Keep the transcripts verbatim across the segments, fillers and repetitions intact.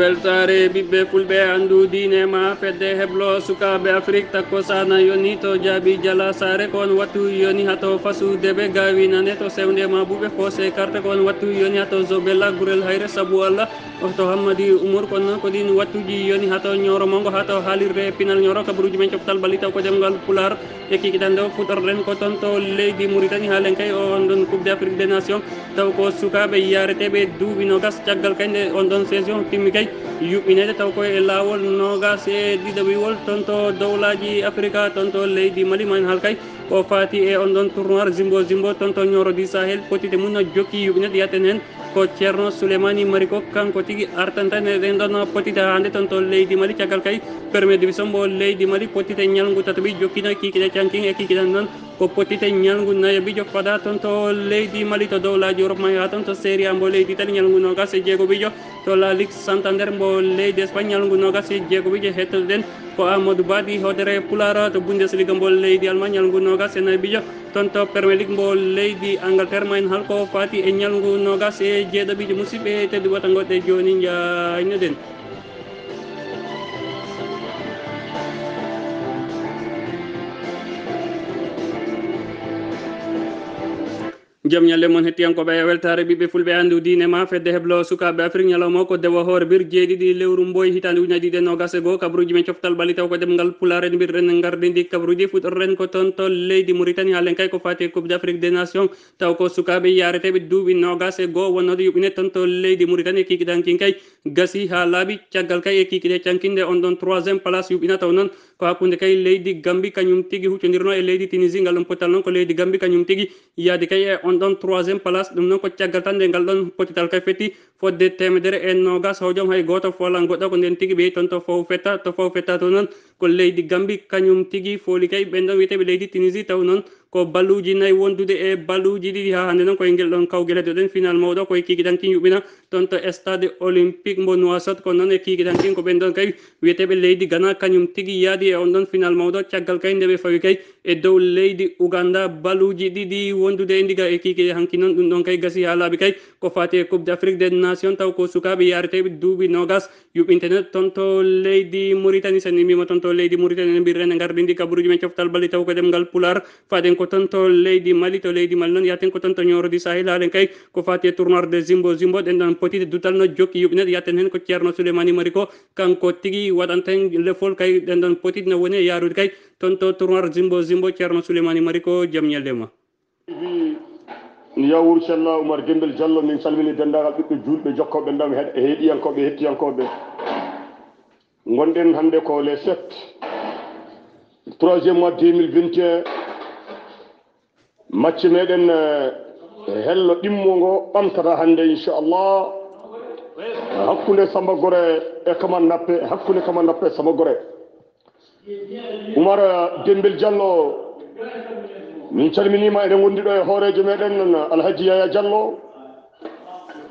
Weltaare ɓiɓɓe fulɓe, anndu diine ma fedde heblo sukaaɓe Afrik. Takko sana yoni to jaabi jala saare, ko on wattu yoni hato fasu debe gaawinane to sewnde ma buɓe foose karte, ko on wattu yoni hato zobela gurel hayre sabu Allah. Oto Hammadi Umar, kono ko ɗin wattuji yoni hato ñooro mongo, hato haalirde pinal ñooro kabaruji men coftal bali taw ko ɗemngal Pulaar. E kikiɗan ɗo fuɗɗorɗen ko toon to leydi Mauritanie, haalen kay o on ɗon Coupe d'Afrique des Nations, taw ko sukaaɓe yaareteeɓe duuɓi noogas. Caggal kay nde on ɗon saison timmi kay yuɓɓineede, taw ko e laawol noogas e ɗiɗaɓiwol toon to dowlaaji Afrika, toon to leydi Mali, ma en haal kay ko faati e on ɗon tournoi Zimbo Zimbo toon to Nioro du Sahel, potite mum no jokki yuɓɓineede. Yaten heen ko Ceerno Souleymani Mariko, kanko tigi artanta en e ɗen ɗon potite hannde toon to leydi Mali. Caggal kay, premier division mbo leydi Mali, potite ñalngu tataɓi jokkino kikiɗe cankin e kikiɗan noon ko potite ñalngu nayaɓijo fada toon to leydi Mali, to dowlaaji Europe ma yaha toon to Serie A mbo leydi Italie, ñalngu noogas e jeegoɓijo to La Ligue Santander mbo leydi Espagne, ñalngu noogas e jeegoɓijo. Hettoɗen ko Amadou Badi hoodere Pulaar to Bundesliga mbo leydi Allemagne, ñalngu noogas e nayaɓijo. Toon to Premier League mbo leydi Angleterre, ma en haal ko faati e ñalngu noogas e jeeɗaɓijo. Musidɓe tedduɓe, wata ngoɗɗe jooni, njaaynoɗen. Jam ñalle mon, hettiyankooɓe e weltaare ɓiɓɓe fulɓe, anndu diine ma fedde heblo sukaaɓe Afrik. Ñalawma o ko dewa hoore bir jeeɗiɗi lewru mboy hitaande ujunaaji ɗiɗi e noogas e goo. Kabaruuji men coftal ɓalli taw ko ɗemngal Pulaar en mbirɗen, en ngardindi kabaruuji. Fuɗɗorɗen ko toon to leydi Mauritanie, haalen kay ko faati e Coupe d'Afrique des Nations, taw ko sukaaɓe yaareteeɓe duuɓi noogas e goo wonnooɓe yuɓɓine toon to leydi Mauritanie. Kikiɗan kin kay gasi haa laaɓi. Caggal kay e kikiɗe cankinde on ɗon troisième place yuɓɓinata o noon ko hakkunde kay leydi Gambie, kañum tigi huccondirno e leydi Tunisie. Ngal ɗon potal noon ko leydi Gambie kañum tigi yaadi kay e on ɗon troisième place. Ɗum noon ko caggal tan nde ngal ɗon potital kay fetti fodde teemedere e noogas hojom, hay gooto foolan goɗɗo, ko nden tigi ɓe toon to fow fetta, to fow fetta to noon ko leydi Gambie kañum tigi fooli kay ɓen ɗon wiyeteeɓe leydi Tunisie. Taw noon ko balluuji nayi wondude e balluuji ɗiɗi haa hannde noon ko e ngel ɗon kawgel heddoɗen final mawɗo ko e kikiɗan kin yuɓɓina toon to stade olympique mbo Nouakchott. Ko noon e kikiɗan kin ko ɓen ɗon kay wiyeteeɓe leydi Ghana kañum tigi yaadi e on ɗon final mawɗo. Caggal kay nde ɓe fawi kay e dow leydi Ouganda, baluuji ɗiɗi wondude e ndiga e kiikiiɗe hanki noon. Ɗum ɗon kay gasi haa laaɓi kay ko faati e Coupe d'Afrique des Nations, taw ko sukaaɓe yaareteeɓe duuɓi noogas yuɓɓinteede toon to leydi Mauritanie. So en mbiima toon to leydi Mauritanie, en mbirren e ngardi ndi kabaruuji men coftal balli taw ko ɗemngal Pulaar. Faaɗen ko toon to leydi Mali, to leydi Mali noon yaaten ko toon to Nioro du Sahel, haalen kay ko faati e tournoi de Zimbo Zimbo. Ɗen ɗon potite dutal no jokki yuɓɓineede, yaaten heen ko Ceerno Souleymani Mariko, kanko tigi waɗanta en lefol kay ɗen ɗon potite no woni e yaarude kay toon to tournoi Zimbo Zimbo. Ceerno Souleymani Mariko, jam ñalle ma. Yawur Cella Oumar Dembel Diallo, min calmini denndaangal ɓiɓɓe juulɓe jokkooɓe ndam he-, heɗiyankooɓe, hettiyankooɓe. Ngonɗen hannde ko le sept, troisième mois deux mille vingt et un. Match meɗen, eh, hello ɗimmo ngo ɓamtata hannde, inchallah, hakkunde Samba Gore e Kaman Nappe, hakkunde Kaman Nappe e Samba Gore. Oumar, eh, Dembel Diallo, min calminiima, eɗen ngondi ɗo e hooreejo meɗen Alhaji Yaya Diallo.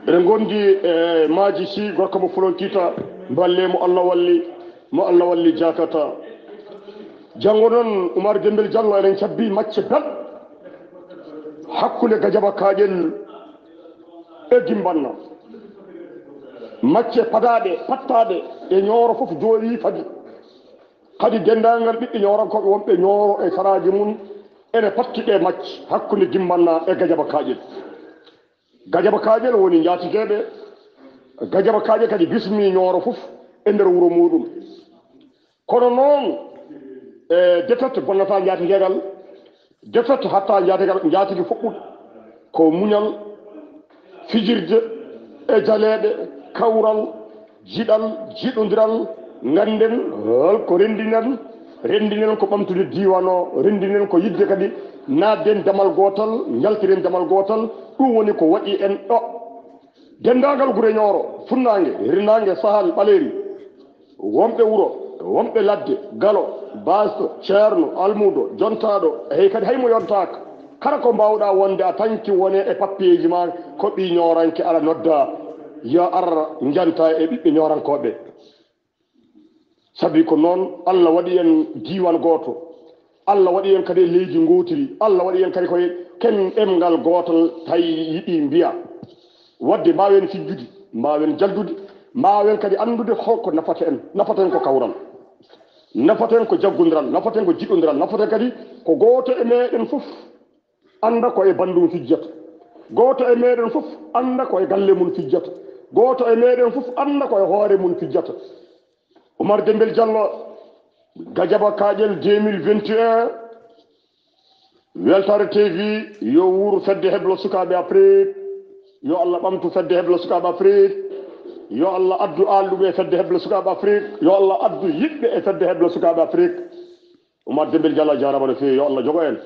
Eɗen ngondi e Maaji Sy, gorko mo Fulonkita, mballe mo Allah walli, mo Allah walli jakata. Janngo noon, Oumar Dembel Diallo, eɗen cabbi macce belɗe hakkunde Gajaba Kaaƴel e Gimbanna. Macce padaaɗe, pattaaɗe e Ñooro fof jooɗii fadi. Kadi denndaangal ɓiɓɓe Ñoorankooɓe wonɓe Ñooro e saraaji mum ene patti ɗe macce hakkunde Gimbanna e Gajaba Kaaƴel. Gajaba Kaaƴel woni njaatigeeɓe. Gajaba Kaaƴel kadi bismii Ñooro fof e nder wuro muuɗum. Kono noon, e, défaite bonnata njaatigeegal, défaite hatta njaatigal, njaatigi fuɗɗude. Ko muñal, fijirde e jaleeɗe, kawral, jiɗal, jiɗondiral, ngannden hol ko renndinen, renndinen ko ɓamtude diiwaan o, renndinen ko yiɗde kadi naatden damal gootal, njaltiren damal gootal, ɗum woni ko waɗi en ɗo. Denndaangal gure Ñooro, Funnaange, Hirnaange, Sahal, Ɓaleeri, wonɓe wuro, wonɓe ladde, Galo, Baasto, Ceerno, Almuudo, Jontaaɗo, hey kadi hay mo yontaaka, kala ko mbaawɗaa wonde a tanki wone e pappiyeeji ma, ko ɓii Ñooranke aɗa noddaa, yo ar njantaa e ɓiɓɓe Ñoorankooɓe. Sabi ko noon Allah waɗi en diiwaan gooto, Allah waɗi en kadi e leydi ngootiri, Allah waɗi en kadi koye ken ɗemngal gootal, tawi yiɗi mbiya. Waɗde mbaawen fijjude, mbaawen jaldude, Mbaawen kadi anndude holko nafata en. Nafata en ko kawral. Nafata en ko jaggondiral. Nafata en ko jiɗɗondiral. Nafata en kadi ko gooto e meɗen fof annda ko e banndum fijjata. Gooto e meɗen fof annda ko e galle mum fijjata. Gooto e meɗen fof annda ko e hoore mum fijjata. Oumar Dembel Diallo, Gajaba Kaƴel deux mille vingt et un, Weltaare T V, yo wuur fedde heblo sukaaɓe Afrique, yo Allah ɓamtu fedde heblo sukaaɓe Afrique, yo Allah addu aalɗuɓe e fedde heblo sukaaɓe Afrique, yo Allah addu yiɗɓe e fedde heblo sukaaɓe Afrique. Oumar Dembel Diallo, a jaaraama no feewi, yo Allah jogo en.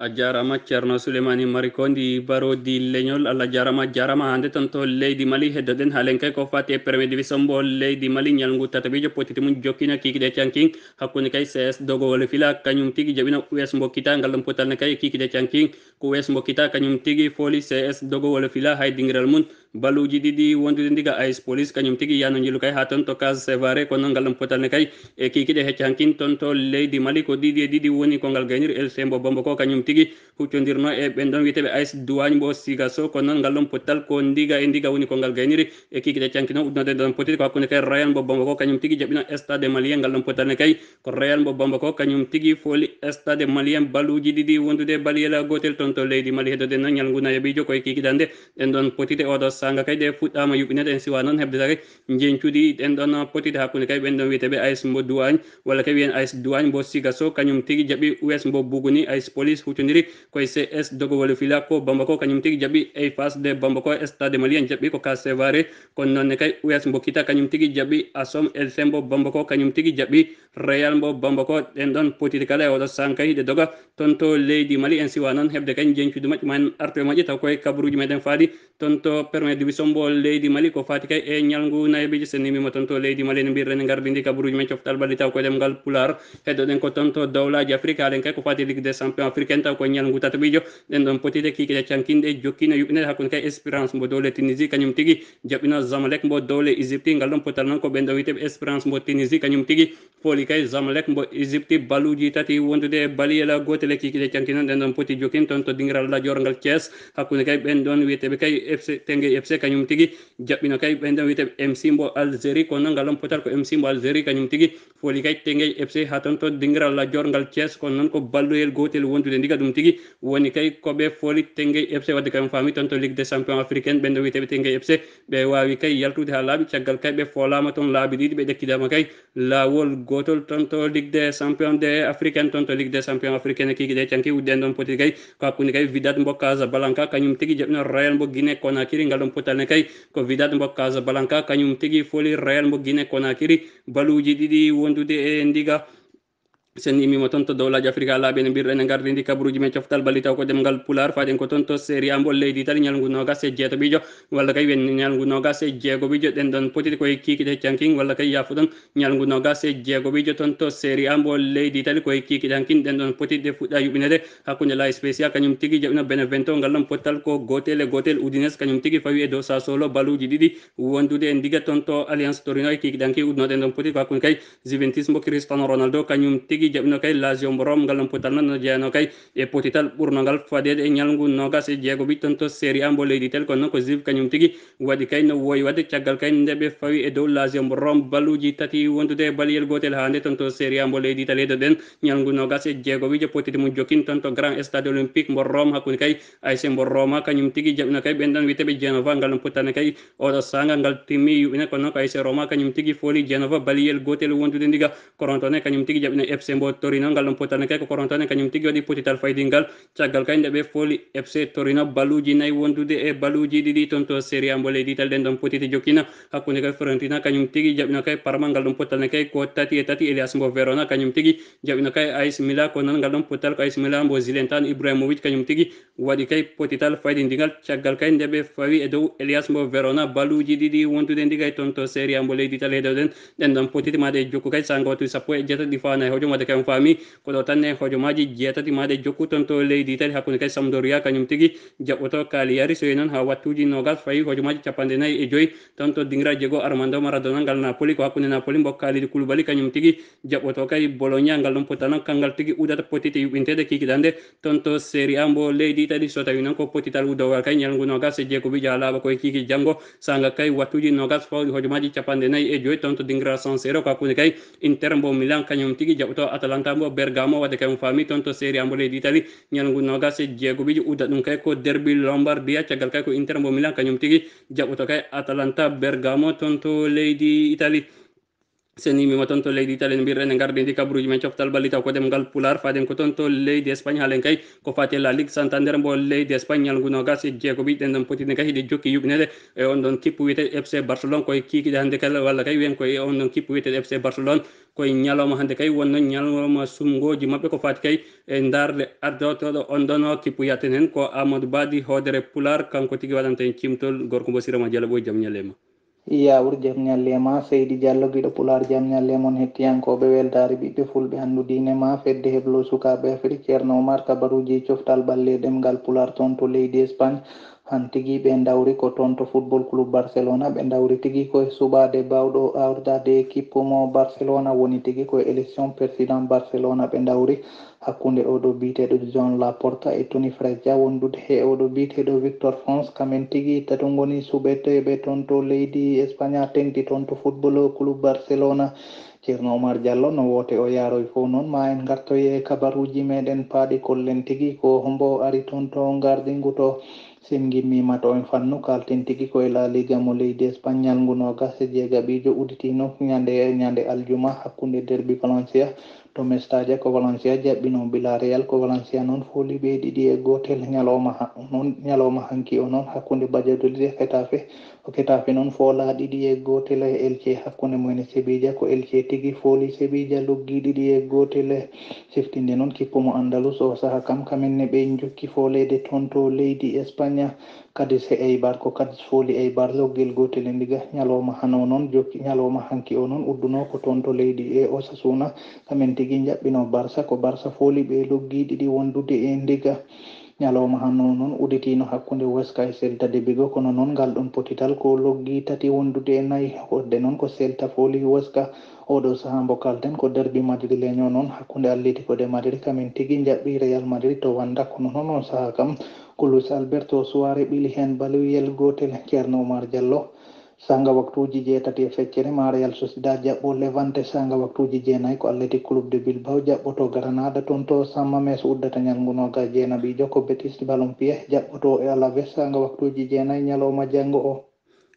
A jaaraama Ceerno Souleymani Marikondi Barodi Leñol, Allah jaaraama, a jaaraama. Hannde toon to leydi Mali heddoɗen haalen kay ko faati e Premier Division mbo leydi Mali, ñalngu tataɓiijo potiti mum jokkina kiikiɗe canking hakkunde kay C S Dogo Wole Fila kañum tigi jaɓino U S mbo Kita, ngal ɗon potal ne kay e kiikiɗe canking ko U S mbo Kita kañum tigi fooli C S Dogo Wole Fila hay dingiral mum baluuji ɗiɗi wondude ndiga A S Police kañum tigi yano njilu kay haa toon to Case Sévaré, kono noon ngal ɗon potal ne kay e kiikiɗe hecco hankin toon to leydi Mali ko ɗiɗi e ɗiɗi woni ko ngal gayniri L C mbo Bamako kañum tigi huccondirno e ɓen ɗon wiyeteeɓe A S Douane mbo Sigasso, kono noon ngal ɗon potal ko ndiga e ndiga woni ko ngal gayniri e kiikiɗe canki noon uddunode ɗon potiri ko hakkunde kay Rayan mbo Bamako kañum tigi jaɓɓino Stade Malien, ngal ɗon potal ne kay ko Rayan mbo Bamako kañum tigi fooli Stade Malien baluuji ɗiɗi wondude baliyela gootel toon to leydi Mali. Heddoɗen noon ñalngu nayaɓiijo koye kiikiɗe hannde ɗen ɗon potite oɗo saanga kay ɗe fuɗɗaama yuɓɓinede en siwa noon heɓde kay njeñcuɗi ɗen ɗon potite hakkunde kay ɓen ɗon wiyeteeɓe A S mbo Douane walla kay wiyen A S Douane mbo Sigasso kañum tigi jaɓi U S mbo Buguni. A S Police huccondiri koye C S Dogo Wole Fila ko Bamako kañum tigi jaɓi Eiffage de Bamako, Stade Malien jaɓi ko Case Sévaré, kono noon ne kay U S mbo Kita kañum tigi jaɓi Assom L C mbo Bamako kañum tigi jaɓi Real mbo Bamako. Ɗen ɗon potiti kala e oɗo saanga kay hiɗe doga toon to leydi Mali. En siwa noon heɓde kay njeñcuɗi majji ma en artu e majji taw koye kabaruuji meɗen faadi toon to Premier Division mbo leydi Mali ko faati kay e ñalngu nayaɓiijo. Sen nimima toon to leydi Mali ne mbirɗen e ngardi ndi kabaruuji men coftal ɓalli taw koye ɗemngal Pulaar. Heddoɗen ko toon to dowlaaji Afrique, haalen kay ko faati Ligue des Champions africaine taw koye ñalngu tataɓiijo. Ɗen ɗon potite kiikiɗe cankinɗe jokkino yuɓɓinede hakkunde kay Espérance mbo dowle Tunisie kañum tigi jaɓɓino Zamalek mbo dowle Égypte. Ngal ɗon potal noon ko ɓen ɗon wiyeteeɓe Espérance mbo Tunisie kañum tigi fooli kay Zamalek mbo Égypte baluuji tati wondude e baliyela gootel e kiikiɗe canki noon. Ɗen ɗon poti jokkin toon to dingiral lajorngal Thiès hakkunde kay ɓen ɗon wiyeteeɓe kay F C Teungueth F C kañum tigi jaɓɓino kay ɓen ɗon wiyeteeɓe M C mbo Algérie, kono noon ngal ɗon potal ko M C mbo Algérie kañum tigi fooli kay Teungueth F C haa toon to dingiral lajorngal Thiès, kono noon ko balluyel gootel wondude ndiga ɗum tigi woni kay ko ɓe fooli Teungueth F C wadde kay on faami toon to Ligue des Champions africaine ɓen ɗon wiyeteeɓe Teungueth F C ɓe waawi kay yaltude haa laaɓi caggal kay ɓe foolaama toon laabi ɗiɗi ɓe ɗekkidaama kay laawol gootol toon to Ligue des Champions de africaine toon to Ligue des Champions africaine e kiikiɗe canki udde en ɗon poti kay ko hakkunde kay Wydad mbo Casablanca kañum tigi jaɓɓino Rayan mbo Guinée Conakry. Ngal ɗon potal ne kay ko Wydad mbo Casablanca kañum tigi fooli Rayan mbo Guinée Conakry baluuji ɗiɗi wondude e ndiga. Sen immiima toon to dowlaaji Afrika laaɓi ene mbirɗen e ngardi ndi kabaruuji men coftal ɓalli taw ko ɗemngal Pulaar. Faaɗen ko toon to Serie A mbo leydi Itali ñalngu noogas e jeetaɓiijo walla kay wiyen ñalngu noogas e jeegoɓiijo. Ɗen ɗon potiti koye kiikiɗe canking walla kay yaafuɗon ñalngu noogas e jeegoɓiijo toon to Serie A mbo leydi Itali koye kiikiɗe hankin ɗen ɗon potiti ɗe fuɗɗa yuɓɓinede hakkunde La Spezia kañum tigi jaɓɓino Benevento. Ngal ɗon pottal ko gootel e gootel. Udinese kañum tigi fawi e dow Sassuolo baluuji ɗiɗi wondude e ndiga toon to Allianz Torino e kiikiɗe hankin uddunooɗen ɗon potiti ko hakkunde kay Juventus mbo Cristiano Ronaldo kañum tigi jaɓɓino kay Lazio mbo Rome. Ngal ɗon potal noon no jeyanoo kay e potital ɓurnongal fadeede e ñalngu noogas e jeegoɓiijo toon to Serie A mbo leydi Itali, kono noon ko Juve kañum tigi waɗi kay no woowi waɗde caggal kay nde ɓe fawi e dow Lazio mbo Rome baluuji tati wondude e baliyel gootel haa nde toon to Serie A mbo leydi Itali. Heddoɗen ñalngu noogas e jeegoɓiijo potiti mum jokkin toon to Grand Stade Olympique mbo Rome hakkunde kay A S mbo Roma kañum tigi jaɓɓino kay ɓen ɗon wiyeteeɓe Genova. Ngal ɗon potal ne kay oɗo saanga ngal timmi yuɓɓine, kono noon ko A S Roma kañum tigi fooli Genova baliyel gootel wondude ndiga. Korotone kañum tigi jaɓɓino F C mbo Torino. Ngal ɗon potal ne kay ko Korotone kañum tigi waɗi potital faydingal caggal kay nde ɓe fooli F C Torino baluuji nayi wondude e baluuji ɗiɗi toon to Serie A mbo leydi Itali. Ɗen ɗon potiti jokkina hakkunde kay Fiorentina kañum tigi jaɓɓino kay Parma. Ngal ɗon potal ne kay ko tati e tati. Elias mbo Verona kañum tigi jaɓɓino kay A S Milan, kono noon ngal ɗon potal ko A S Milan mbo Zlatan Ibrahimovic kañum tigi waɗi kay potital faydindigal caggal kay nde ɓe fawi e dow Elias mbo Verona baluuji ɗiɗi wondude ndiga e toon to Serie A mbo leydi Itali. Heddoɗen ɗen ɗon potiti maɗe jokku kay saanga wattuuji sappo e jeetati ɗi fawana e hojom. Kam faami ko ɗo tan e hojomaaji jeetati maaɗe jokku toon to leydi Itali, hakkunde kay Sampdoria kañum tigi jaɓɓoto Cagliari, so e noon haa wattuuji noogas fayi hojomaaji capanɗe nayi e joyi toon to dingiral jeego Armando Maradona ngal Napoli, ko hakkunde Napoli mbo Kalidou Koulibaly kañum tigi jaɓɓoto kay Bologna. Ngal ɗon potal noon kanngal tigi udata potite yuɓɓinteede kikiɗe hannde toon to Serie A mbo leydi Itali, so tawi noon ko potital uddowal kay ñalngu noogas e jeego bijo haa laaɓa koye kiiki janngo saanga kay wattuuji noogas fawɗi hojomaaji capanɗe nayi e joyi toon to dingiral San Siro, ko hakkunde kay Inter mbo Milan kañum tigi jaɓɓoto Atalanta mbo Bergamo, wadde kay mo faami toon to Serie A mbo leydi Itali ñalngu noogas e jeego bijo udda ɗum kay ko derbi Lombardia, caggal kay ko Inter mbo Milan kañum tigi jaɓɓoto kay Atalanta Bergamo toon to leydi Itali. Sen immima toon to leydi Itali no mbirɗen e ngardi ndi kabaruuji men coftal ɓalli taw ko ɗemngal Pulaar, faaden ko toon to leydi Espagne, haalen kay ko faati e La Ligue Santander mbo leydi Espagne, ñalngu noogas e jeego bijo ɗen ɗon potitde kay hiɗe jokki yuɓɓineede e on ɗon kippu wiyetee F C Barcelone koye kiikiɗe hannde kala, walla kay wiyen koye on ɗon kippu wiyetee F C Barcelone koye ñalawma hannde kay wonno ñalawma sumngooji maɓɓe ko faati kay e ndaarde ardotooɗo on ɗon kippu. Yaaten heen ko Amadou Badi hoodere Pulaar, kanko tigi waɗanta en cimtol. Gorko mbo Sirama Jala Ɓooy, jam ñalle ma. Yawur, jam ñalle ma. Seydi Diallo giɗo Pulaar, jam ñalle mon hettiyankooɓe weltaare ɓiɓɓe fulɓe anndu diine ma fedde heblo sukaaɓe Afrik. Ceerno Omar, kabaruuji coftal ɓalli e ɗemngal Pulaar toon to leydi Espagne. Han tigi ɓe ndawri ko toon to Football Club Barcelona, ɓe ndawri tigi ko e suɓaade baawɗo awrdaade ekippu mo Barcelona, woni tigi ko e élection président Barcelona ɓe ndawri. Hakkunde oɗo biyeteeɗo Joan Laporta e Toni Freitas wondude he oɗo biyeteeɗo Victor Font, kamen tigi tato ngoni suɓeteeɓe toon to leydi Espagne, teŋti toon to Football Club Barcelona. Ceerno Omar Diallo, no woote o yaaroy fof noon, ma en ngartoy e kabaruuji meɗen paaɗi, kollen tigi ko hombo ari toon to ngardingu to. Sen ngimmiima to en fannu, kaalten tigi ko e La Liga mo leydi Espagne, ñalngu noogas e jeegaɓiijo udditii noon ñande, ñande aljuma hakkunde derbi Valencia to Mestalla, ko Valencia jaɓɓino Villarreal, ko Valencia noon fooli ɓe ɗiɗi e gootel. Ñalawma ha-, noon, ñalawma hanki o noon hakkunde Valladolid e Getafe, ko Getafe noon foola ɗiɗi e gootel e Elche, hakkunde mumen e Sevilla, ko Elche tigi fooli Sevilla luggi ɗiɗi e gootel. Siftinde noon kippu mo Andalus o saha kam, kamen ne ɓe njokki fooleede toon to leydi Espagne. Cadiz e Eibar, ko Cadiz fooli Eibar loggel gootel e ndiga. Ñalawma hano noon jokki, ñalawma hanki o noon udduno ko toon to leydi e Osasuna. Kamen tigi njaɓɓino Barça, ko Barça fooli ɓe loggi ɗiɗi wondude e ndiga. Ñalawma hano noon udditiino hakkunde Huesca e Celta de Vigo, kono noon ngal ɗon potital ko loggi tati wondude e nayi. Wadde noon ko Celta fooli Huesca. Oɗo saha mbo kalten ko derbi madrileño noon hakkunde Atlético de Madrid, kamen tigi njaɓɓi Real Madrid to Wanda, kono noon on saha kam ko Luis Alberto Suarez ɓili heen baluyel gootel. Ceerno Omar Diallo, saanga waktuuji jeetati e feccere ma Real Sociedad jaɓɓo Levante, saanga waktuuji jeenayi ko Athletic Club de Bilbao jaɓɓoto Granada toon to San Mamés, uddata ñalngu noogas e jeenaɓiijo ko Betis Balompié jaɓɓoto e Alaves, saanga waktuuji jeenayi ñalawma janngo o.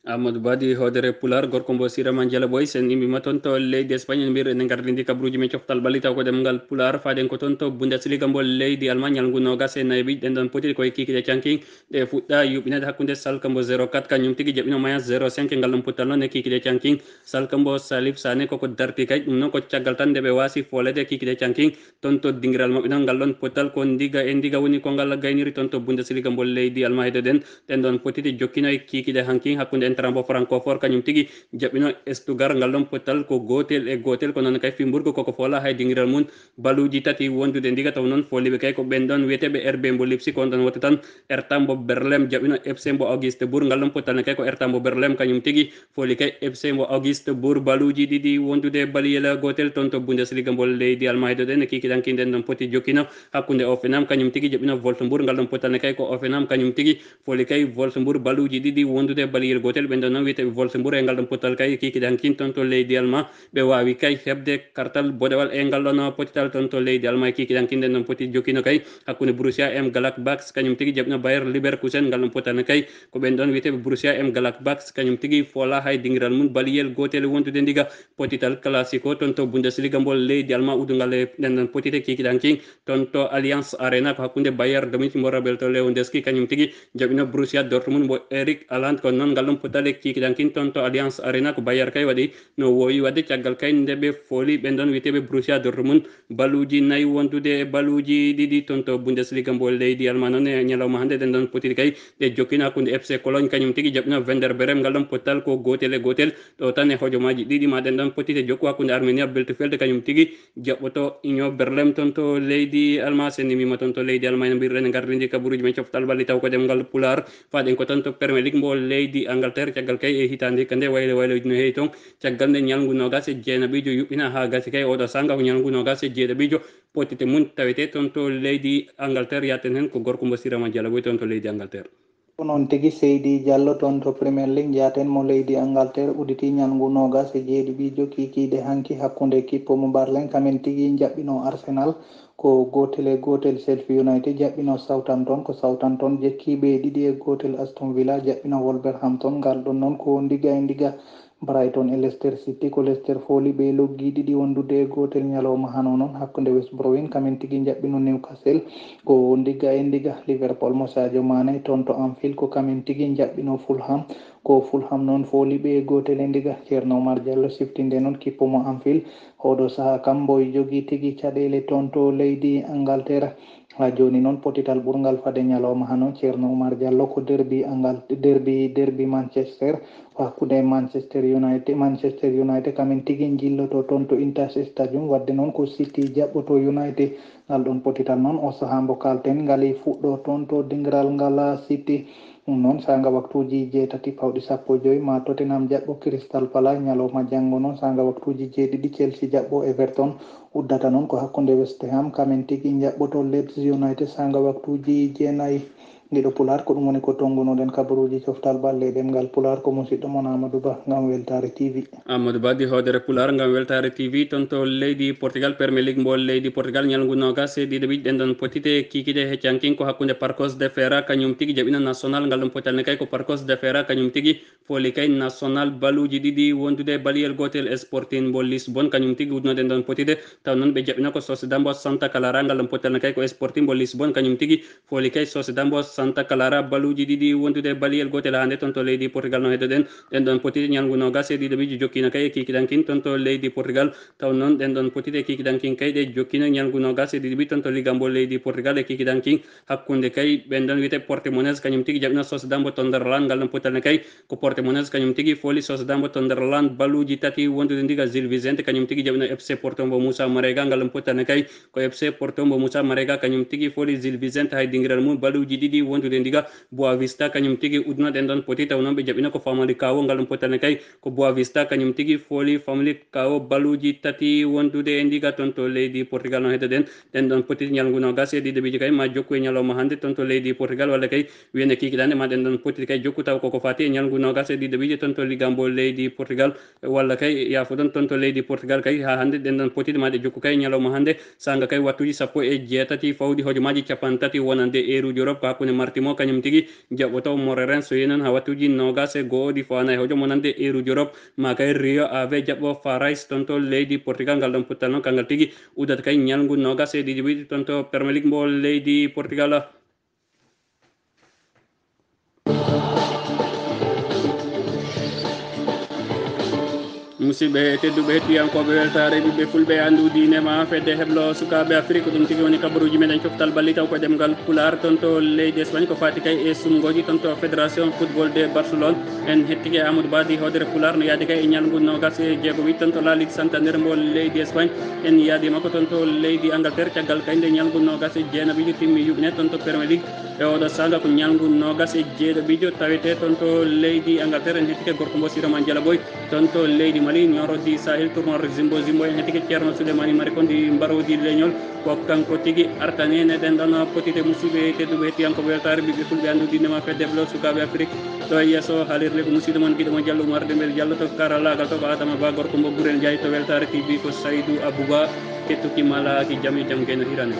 Amadou Badi hoodere Pulaar, gorko mbo Sirama Jalaɓoy, sen immima toon to leydi Espagne, en mbiyre ene ngardi ndi kabaruuji men coftal ɓalli taw ko ɗemngal Pulaar, faaden ko toon to Bundesliga mbo leydi Allemagne, ñalngu noogas e nayi ɓiy, ɗen ɗon potiri koye kiikiɗe canking. Ɗe fuɗɗa yuɓɓineede hakkunde Salke mbo zéro quatre, kañum tigi jaɓɓino Mayence zéro cinq, ngal ɗon pottal noon e kiikiɗe canking. Salke mbo Salif Sané koko darti kay, ɗum noon ko caggal tan nde ɓe waasi fooleede kiikiɗe canking. Toon to dingiral maɓɓe noon, ngal ɗon pottal ko ndiga e ndiga woni ko ngal gayniri toon to Bundesliga mbo leydi Allemagne. Heɗoɗen, ɗen ɗon potiti jokkino e kiikiɗe hanking hakkunde entrain mbo Francfort, kañum tigi jaɓɓino Stuttgart, ngal ɗon pottal ko gootel e gootel. Ko noon kay Fribourg koko foola hay dingiral mum baluuji tati wondude ndiga, taw noon fooliiɓe kay ko ɓen ɗon wiyeteeɓe R B mbo Leipzig, ko on ɗon wota tan Hertha mbo Berlin jaɓɓino F C mbo Augsburg, ngal ɗon pottal ne kay ko Hertha mbo Berlin kañum tigi fooli kay F C mbo Augsburg baluuji ɗiɗi wondude baliyel gootel toon to Bundesliga mbo leydi Allemagne. Heɗoɗen, e kiikiɗe hanking ɗen ɗon poti jokkino hakkunde Hoffenheim kañum tigi jaɓɓino Wolfsburg, ngal ɗon pottal ne kay ko Hoffenheim kañum tigi fooli kay Wolfsburg baluuji ɗiɗi wondude baliyel gootel. Ɓen ɗon noon wiyeteeɓe Wolfsburg e ngal ɗon pottal kay kiikiɗe hanking toon to leydi Allemagne. Ɓe waawi kay heɓde kartal boɗewal e ngal ɗon potital toon to leydi Allemagne. Kiikiɗe hanking ɗen ɗon poti jokkino kay hakkunde Borussia Mönchengladbach kañum tigi jaɓɓino Bayer Leverkusen, ngal ɗon pottal ne kay ko ɓen ɗon wiyeteeɓe Borussia Mönchengladbach kañum tigi foola hay dingiral mum baliyel gootel wondude ndiga. Potital Classico toon to Bundesliga mbo leydi Allemagne uddungal e ɗen ɗon potite kiikiɗe hanking toon to Allianz Arena ko hakkunde Bayern de Munich mbo Robert Lewandowski kañum tigi jaɓɓino Borussia Dortmund mbo Erling Haaland. Ko noon ngal ɗon poti Tale kikiɗankin toon to Allianz Arena ko Bayer kay waɗi no woowi waɗde caggal kay nde ɓe fooli ɓen ɗon wiyeteeɓe Borussia Dortmund baluuji nayi wondude e baluuji ɗiɗi toon to Bundesliga mbo leydi Alman noon e ñalawma hannde ɗen ɗon potiri kay ɗe jokkina hakkunde F C Cologne kañum tigi jaɓɓino Werder Bremen ngal ɗon pottal ko gootel e gootel ɗo tan e hojomaaji ɗiɗi ma ɗen ɗon potite jokku hakkunde Armenia Bielefeld kañum tigi jaɓɓoto Union Berlin toon to leydi Alma. Sen nimima toon to leydi Alma ene mbirɗen e gardindi kabaruuji men coftal balli taw ko ɗemngal Pulaar. Faɗen ko tan to Premier League mbo leydi Angleterre caggal kay e hitaande hikka nde waylo wayloji no heewi toon. Caggal nde ñalngu noogas e jeenaɓiijo yuɓɓina haa gasi kay oɗo saanga ko ñalngu noogas e jeeɗaɓiijo potite mum tawete toon to leydi Angleterre. Yatten heen ko gorko mbo Sirama Jalaboy toon to leydi Angleterre. Ko noon tigi, Seydi Diallo toon to Premier League, njaaten mo leydi Angleterre, udditi ñalngu noogas e jeeɗiɓiijo kiikiiɗe hanki hakkunde kippo mo Berlin, kamen tigi njaɓɓino Arsenal ko gootel e gootel, Sheffield United jaɓɓino Southampton, ko Southampton jekki ɓe ɗiɗi e gootel, Aston Villa jaɓɓino Wolverhampton, ngal ɗon noon ko ndiga e ndiga. Brighton e Leicester City, ko Leicester fooli ɓe loggi ɗiɗi wondude e gootel ñalawma hano noon hakkunde West Bromwich, kamen tigi njaɓɓino Newcastle ko ndiga e ndiga. Liverpool mo Sadio Mane toon to Anfield ko kamen tigi njaɓɓino Fulham, ko Fulham noon fooli ɓe gootel e ndiga. Ceerno Oumar Diallo siftinde noon kippo mo Anfield, oɗo sahaa kam mbo jogii tigi caɗeele toon to leydi Angleterre. Haa jooni noon, potital ɓurngal fade ñalawma hano, Ceerno Oumar Diallo, ko derbi Angal-, derbi, derbi Manchester, ko hakkunde Manchester United, Manchester United, kamen tigi njilloto toon to Inter Stadium, wadde noon ko City jaɓɓoto United. Ngal ɗon potital noon, o sahaa mbo kaalten, ngal e fuɗɗo toon to dingiral ngal City. Ɗum noon, saanga waktuuji jeetati pawɗi sappo e joy, ma Tottenham jaɓɓo Crystal Palace, ñalawma janngo noon, saanga waktuuji jeeɗiɗi, Chelsea jaɓɓo Everton. Uddata noon ko hakkunde West Ham, kamen tigi njaɓɓoto Leeds United saanga waktuuji jeenayi. Giɗo Pulaar, ko ɗum woni ko tonngunoɗen kabaruuji coftal ɓalli e ɗemngal Pulaar, ko musiɗɗo mon Amadou Ba ngam Weltaare T V. Amadou Ba gi hoodere Pulaar ngam Weltaare T V, toon to leydi Portugal, Premier League mbo leydi Portugal, ñalngu noogas e ɗiɗo ɓiɗɗen ɗon potite kiikiiɗe heccankin ko hakkunde Parcos de Feira, kañum tigi jaɓɓino Nacional, ngal ɗum potal ne kay ko Parcos de Feira, kañum tigi fooli kay Nacional baluuji ɗiɗi wondude baliyel gootel e Sporting mbo Lisbon, kañum tigi udduno ɗen ɗon potide. Taw noon ɓe jaɓɓino ko Sociedad mbo Santa Clara, ngal ɗon potal ne kay ko Sporting mbo Lisbon, kañum tigi fooli kay Sociedad mbo Santa Clara baluuji ɗiɗi wondude baliyel gootel haa nde toon to leydi Portugal no heddoɗen. Ɗen ɗon potide ñalngu noogas e ɗiɗo ɓiɗɗo jokkino kay e kiikiiɗankin toon to leydi Portugal. Taw noon ɗen ɗon potide kiikiiɗankin kay ɗe jokkino ñalngu noogas e ɗiɗo ɓiɗɗo toon to Liga mbo leydi Portugal e kiikiiɗankin hakkunde kay ɓen ɗon wiyete Portimonense, kañum tigi jaɓɓino Sociedad mbo Sunderland, ngal ɗon potal ne kay ko Portimonense, kañum tigi fooli Sociedad mbo Sunderland baluuji tati wondude ndiga. Gil Vicente, kañum tigi jaɓɓino F C Porto mbo Moussa Marega, ngal ɗon potal ne kay ko F C Porto mbo Moussa Marega, kañum tigi fooli Gil Vicente hay dingiral mum baluuji ɗiɗi wondude ndiga. Boa Vista, kañum tigi udduno ɗen ɗon poti, taw noon ɓe jaɓɓino ko Famalicão, ngal ɗon potal ne kay ko Boa Vista, kañum tigi fooli Famalicão baluuji tati wondude e ndiga toon to leydi Portugal. No heddoɗen ɗen ɗon poti ñalngu noogas e ɗiɗo ɓiɗɗo kay ma jokku e ñalawma hannde toon to leydi Portugal, walla kay wiyene kiikiiɗe hannde ma ɗen ɗon poti kay jokku taw koko fati e ñalngu noogas e ɗiɗo ɓiɗɗo toon to Liga mbo leydi Portugal, walla kay yaafo ɗon toon to leydi Portugal kay haa hannde ɗen ɗon poti ma ɗe jokku kay ñalawma hannde saanga kay wattuuji sappo e jeetati fawɗi hojomaaji capanɗe tati wonande eeruuji Europe ko hakkunde Martimo kañum tigi jaɓɓoto Moreirense, so yehi noon haa wattuuji noogas e go'o ɗi fawaana e hojomo nande eeruuji Europe. Ma kay Rio Ave jaɓɓo Farais toon to leydi Portugal, ngal ɗon pottal noon kanngal tigi uddata kay ñalngu noogas e ɗiɗi ɓiɗi toon to Premier League mbo leydi Portugal. Musidɓe tedduɓe, hettiyankooɓe Weltaare Ɓiɓɓe Fulɓe, anndu diine ma fedde heblo sukaaɓe Afrik, ɗum tigi woni kabaruuji meɗen coftal balli taw ko ɗemngal Pulaar. Toon to leydi Espagne ko faati kay e sumngooji toon to Fédération Football de Barcelone. En hettike Amadou Ba di hoodere Pulaar no yaadi kay e ñalngu noogas e jeego wi toon to La Ligue Santander mbo leydi Espagne. En yaadi makko toon to leydi Angleterre caggal kay nde ñalngu noogas e jeenaɓiijo timmi yuɓɓine toon to Premier League. E oɗo saanga ko ñalngu noogas e jeeɗaɓiijo tawete toon to leydi Angleterre. En hettike gorko mbo Sirama Jalaboy. Toon to leydi Mali, Nioro di Sahel, tournoi Zimbo Zimbo, en hettike Ceerno Souleymani Mari kon di Mbarodi Leñol. Ko kanko tigi artani en e ɗen ɗon potite. Musidɓe tedduɓe, hettiyankooɓe Weltaare Ɓiɓɓe Fulɓe, anndu diine ma fedde heblo sukaaɓe Afrik. Ɗo e yeeso haalirde ko musidɗo mon giɗo mon Diallo Oumar Dembel Diallo, to karallaagal to ko Adama Ba gorko mbo Guren Ndiaye, to Weltaare T V ko Saydou Abouba. Kettuki ma laaki jam e jam geno hirane.